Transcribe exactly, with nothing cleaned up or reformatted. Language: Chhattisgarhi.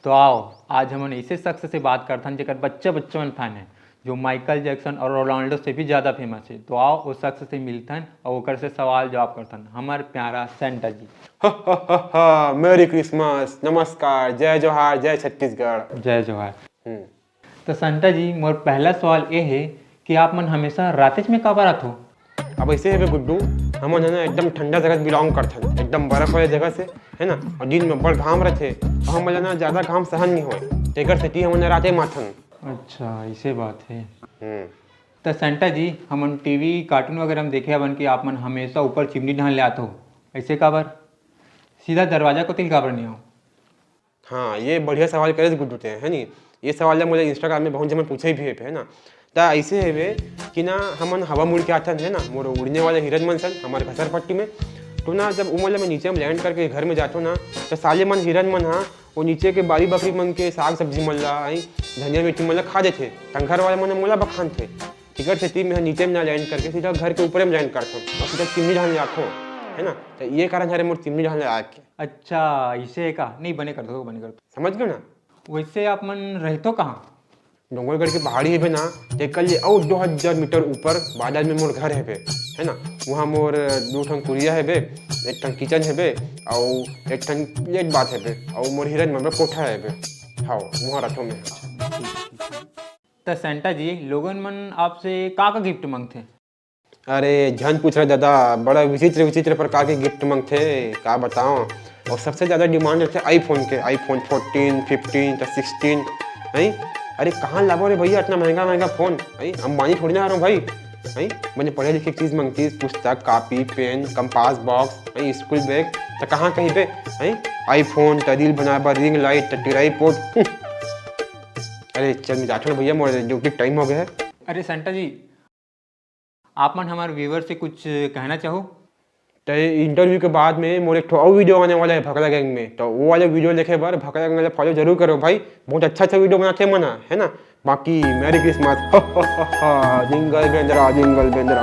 तो आओ, आज हमन ऐसे शख्स से बात करथन जेकर बच्चा बच्चा मन फैन है, जो माइकल जैक्सन और रोनाल्डो से भी ज्यादा फेमस है। तो आओ, उस शख्स से मिलथन और ओकर से सवाल जवाब करथन। हमार प्यारा सेंटा जी। हा, हा, हा, हा, मेरी क्रिसमस, नमस्कार, जय जोहार, जय छत्तीसगढ़। जय जोहार। हम्म। तो सेंटा जी, मोर पहला सवाल ये है कि आप मन हमेशा रातेच में काबर आथो? अब ऐसे है बे गुड्डू, हमन है ना एकदम ठंडा जगह बिलोंग करथन, एकदम बर्फ वाले जगह से, है ना। और दिन में बड़ घाम रहथे, और हमन ला ना ज्यादा घाम सहन नहीं होए, तेकर सेती हमन राते में आथन। अच्छा, ऐसे बात है। हम्म। तो सेंटा जी, हमन टीवी कार्टून वगैरह में देखे हवन कि आप मन हमेशा ऊपर चिमनी ढान ले आथो, ऐसे काबर? सीधा दरवाजा कोती ले काबर नहीं आओ? हाँ, ये बढ़िया सवाल करे गुड्डू ते, है नी? ये सवाल ला मुझे इंस्टाग्राम में बहुत जमन पूछे भी है, है ना? त ऐसे है बे कि ना हमन हवा मुड़ के आथन, है ना, मोर उड़ने वाला हिरन मन सन हमारे घसर पट्टी में। तो ना जब उमन ला मैं नीचे में लैंड करके घर में जाथो ना, तो साले मन हिरन मन हा वो नीचे के बारी बखरी मन के साग सब्जी मन ला, आई धनिया मिर्ची मन ला खा देथे। तंखर वाले मन मोला बखानथे। टिकट सेती मैं नीचे में ना लैंड करके सीधा घर के ऊपर में लैंड करथो और सीधा चिमनी ढान जाथो, है ना? तो ये कारण हरे मोर चिमनी ढान आके। अच्छा, इसे का नहीं बने कर दो, बने कर दो। समझ गए ना? वैसे आप मन रहतो कहाँ? डोंगरगढ़ के पहाड़ी है ना, तेकर ले और दो हजार मीटर ऊपर बादल में मोर घर है बे, है ना? वहाँ मोर दो ठन कुरिया है बे, एक ठन किचन है बे, और एक ठन लेट बाथ है बे, और मोर हिरन मन बे कोठा है बे। हाँ, वहाँ रथो मैं। तो सेंटा जी, लोगन मन आपसे का का गिफ्ट मांगथे? अरे झन पूछ रहे दादा, बड़ा विचित्र विचित्र प्रकार के गिफ्ट मांगथे, का बताओ। और सबसे ज्यादा डिमांड रहथे आईफोन के, आईफोन फोर्टीन, फिफ्टीन, तो सिक्सटीन। नहीं, अरे कहाँ लाबो रे भैया इतना महंगा महंगा फोन? नहीं, अंबानी थोड़ी ना हरो भाई। नहीं, मैंने पढ़े लिखे की चीज मांगती, पुस्तक, कॉपी, पेन, कंपास बॉक्स, नहीं, स्कूल बैग। तो कहाँ कहीं पे, नहीं, आईफोन, तो रील बनाए बर रिंग लाइट, तो ट्राइपॉड। अरे चल मैं जाथो ना भैया, मोर ड्यूटी टाइम हो गया है। अरे सेंटा जी, आप मन हमारे व्यूअर से कुछ कहना चाहो? तो इंटरव्यू के बाद में मोर एक ठो और वीडियो आने वाला है भकरा गैंग में, तो वो वाला वीडियो देखे बर भकरा गैंग वाला फॉलो जरूर करो भाई। बहुत अच्छा अच्छा वीडियो बनाते मन, है ना? बाकी मेरी क्रिसमस, जिंगल बेंदरा, जिंगल बेंदरा।